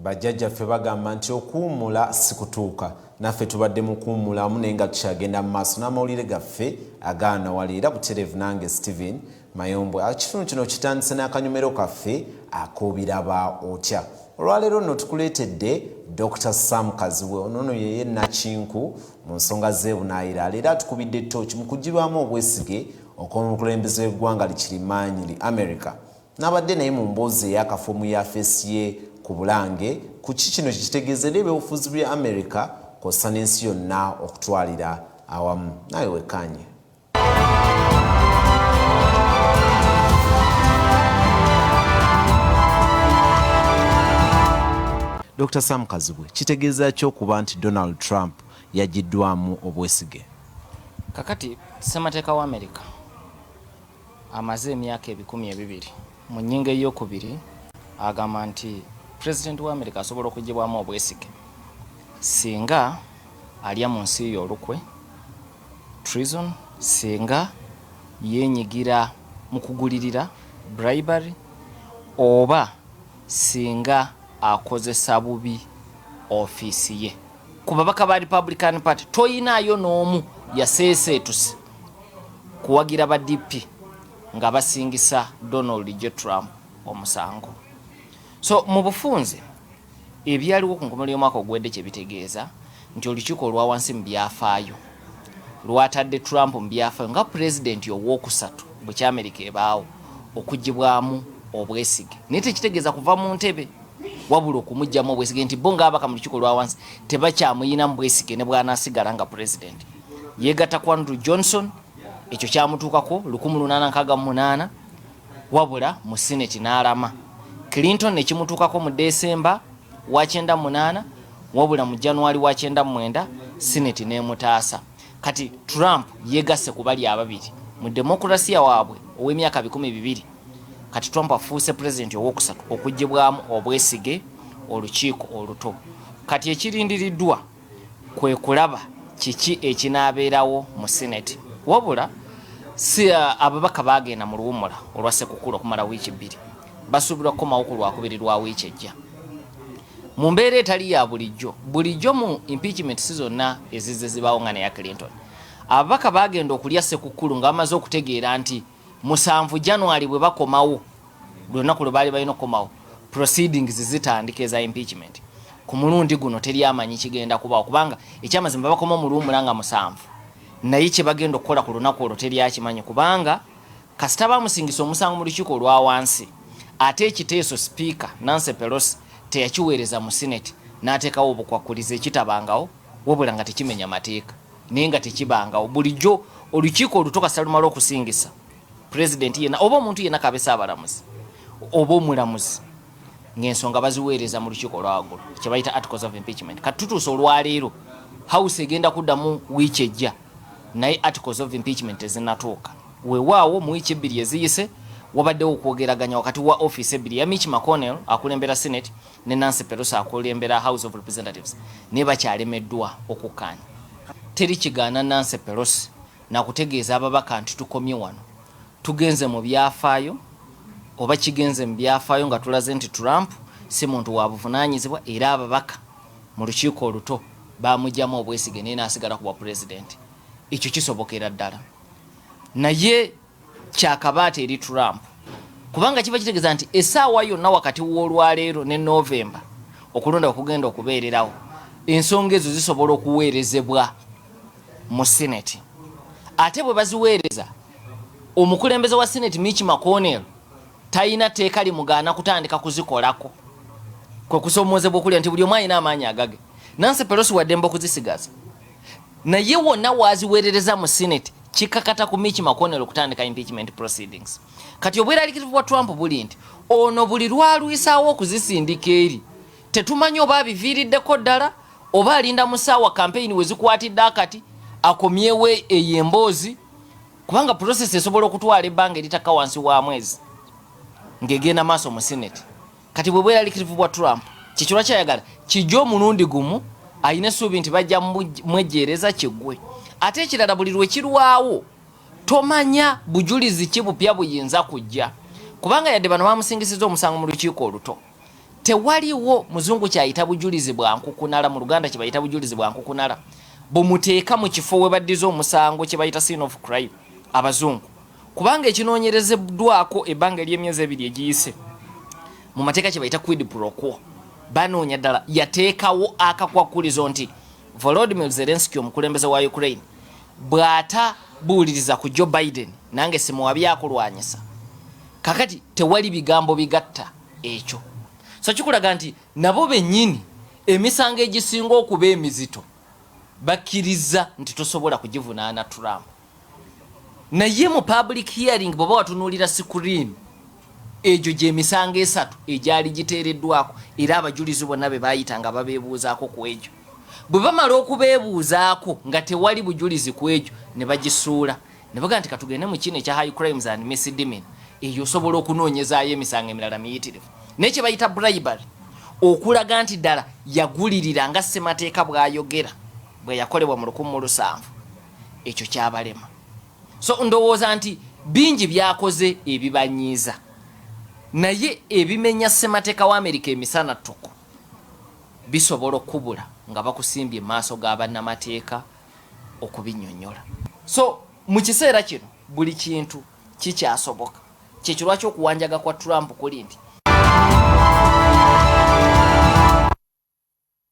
Bajjajjaffe bagamba nti okuwummula si kutuuka. Naffe tubadde mu kuwummulamu naye nga tukyagenda mu maaso n'amawulire gaffe agaanawala era butereevu nange Steven Mayombwe. Ekitundu kino kitandise n'akanyomero kaffe ak'obiraba otya. Olwaleero nno tukuleetedde Dr. Sam Kazibwe, ono nno yeye nnakinku mu nsonga z'ebunaayira, leero atukubidde ttooki mu kugibwamu obwesige okw'omukulembeze w'eggwanga likirimaanyi li America. Nabadde naye mu mboozi ey'akafo mu yafeesi ye ku Bulange ku ki kino kye kitegeeza eri ebyobufuzi bya America kw'ossa n'ensi yonna okutwalira awamu. Naawe wekkaanye. Dr. Sam Kazibwe, kitegeeza ki okuba nti Donald Trump yagiddwamu obwesige? Kakati ssemateeka wa America amaze emyaka 2000 mu nnyingo ey'okubiri agamba nti pulezidenti wa America asobola okugibwamu obwesige singa alya mu nsi ye olukwe, treason, singa yeenyigira mu kugulirira, bribery, oba singa akozesa bubi ofiisi ye. Ku babaka ba Republican Party toyinaayo n'omu yaseeseetuse kuwagira ba DP nga basingisa Donald J. Trump omusango. So mu bufunze ebyaliwo ku nkomerero y'omwaka oguwedde kye bitegeeza nti olukiiko olwa wansi mu byafaayo lwatadde Trump mu byafaayo nga pulezidenti owookusatu bwe Amerika ebaawo okugibwamu obwesige, naye tekitegeeza kuva mu ntebe wabula okumugyamu obwesige nti bo ng'abaka mu lukiiko olwa wansi tebakyamuyinamu bwesige ne bw'anaasigala nga pulezidenti. Yeegatta ku Andrew Johnson, ekyo kyamutuukako 1868 wabula mu Senate n'alama. Clinton ne kimutuukako mu Desemba wa 98 wabula mu January wa 99 Senate n'emutaasa. Kati Trump yeegasse ku bali ababiri mu demokulasiya waabwe ow'emyaka 2000. Kati Trump afuuse pulezidenti owookusatu okuggyibwamu obwesige olukiiko oluto. Kati ekirindiriddwa kwe kulaba kiki ekinaabeerawo mu Senate. Wabula si ababaka baagenda mu luwummula olwa Ssekukkulu okumala wiiki bbiri, basuubirwa kukomawo ku Lwakubiri lwa wiiki ejja mu mbeera etali ya bulijjo. Bulijjo mu impeachment si zonna ezizze zibaawo nga neya Clinton, ababaka baagenda okulya Ssekukkulu nga bamaze okutegeera nti 7 January bwe bakomawo, lunaku lwe baali balina okukomawo, proceedings zitandika eza impeachment. Ku mulundi guno teri amanyi kigenda kubaawo, kubanga ekyamazima bakoma mu luwummula nga 7, naye kye bagenda okukola ku lunaku olwo teri akimanyi, kubanga kasita bamusingisa omusango mu lukiiko olwa wansi, ate ekiteeso sipiika Nancy Pelosi teyakiweereza mu Senate n'ateekawo obukwakkulizo ekitabangawo, wabula nga tekimenya mateeka naye nga tekibangawo. Bulijjo olukiiko oluto kasita lumala okusingisa pulezidenti yenna oba omuntu yenna, kabe ssaabalamuzi oba omulamuzi, ng'ensonga baziweereza mu lukiiko olwa waggulu kye bayita articles of impeachment. Kati tutuuse olwaleero, House egenda kuddamu wiiki ejja, naye articles of impeachment tezinnatuuka. Weewaawo mu wiiki ebbiri eziyise wabaddewo okwogeraganya wakati wa ofiisi ebbiri, eya Mitch McConnell akulembera Senate ne Nancy Pelosi akulembera House of Representatives, naye bakyalemeddwa okukkaanya. Teri kigaana Nancy Pelosi nakutegeeza ababaka nti tukomye wano, tugenze mu byafaayo oba kigenze mu byafaayo nga tulaze nti Trump si muntu wa buvunaanyizibwa, era ababaka mu lukiiko oluto bamugyamu obwesige naye n'asigala ku bwa pulezidenti. Ekyo kisobokera ddala, naye kyakabaate eri Trump, kubanga kiba kitegeeza nti essaawa yonna wakati w'olwaleero ne Novemba okulonda okugenda okubeererawo, ensonga ezo zisobola okuweerezebwa mu Senate. Ate bwe baziweereza, omukulembeze wa Senate Mitch McConnell talina tteeka limugaana kutandika kuzikolako. Kwe kusoomoozebwa okulya nti buli omu alina amaanyi agage. Nancy Pelosi waddembe okuzisigaza, naye wonna waaziweerereza mu Senate kikakata ku Mitch McConnell okutandika impeachment proceedings. Kati obweraliikirivu bwa Trump buli nti ono buli lwalwisaawo okuzisindika eri, tetumanyi oba abiviiriddeko ddala oba alinda mu ssaawa kampeyini we zikwatidde akati akomyewo eyo emboozi, kubanga process esobola okutwala ebbanga eritakka wansi wa mwezi ng'egenda maaso mu Senate. Kati bwe bweraliikirivu bwa Trump, kyekyo lwaki ayagala kijje omulundi gumu, alina essuubi nti bajja mwejjeereza kiggwe. Ate ekirala, buli lwe kirwawo tomanya bujulizi ki bupya buyinza kujja, kubanga yadde bano bamusingisiza omusango mu lukiiko oluto, Tewaliwo muzungu kyayita bujulizi bwa nkukunala, mu Luganda kye bayita bujulizi bwa nkukunala, bumuteeka mu kifo we baddiza omusango kye bayita scene of crime abazungu, kubanga ekinoonyerezeddwako ebbanga ery'emyezi 2 egiyise mu mateeka kye bayita quid pro quo, banoonya ddala yateekawo akakwakkulizo nti Volodymyr Zelensky, omukulembeze wa Ukraine, bw'atabuuliriza ku Joe Biden, nange simuwa byakulwanyisa. Kakati tewali bigambo bigatta ekyo, so kikulaga nti nabo bennyini emisango egisinga okuba emizito bakkiriza nti tosobola kugivunaana Trump. Naye mu public hearing, bw'oba watunuulira screen, egyo gyemisango 3 egyali giteereddwako, era abajulizi bonna be bayita nga babeebuuzaako ku egyo. Bwe bamala okubeebuuzaako nga tewali bujulizi ku egyo, ne bagisuula, ne bagaa nti katugende mu kino ekya high crimes and misdemeanor. Eyo osobola okunoonyezaayo emisango emirala miyitirivu, naye kye bayita bribery, okulaga nti ddala yagulirira nga ssemateeka bw'ayogera bwe yakolebwa mu 17, ekyo kyabalema. So ndowooza nti bingi byakoze ebibanyiiza, naye ebimenya ssemateeka wa Amerika emisana ttuku bisobola okubula nga bakusimbye mu maaso ga bannamateeka okubinyonyola. So mu kiseera kino buli kintu kikyasoboka. Kyekyo lwaki okuwanjaga kwa Trump kuli nti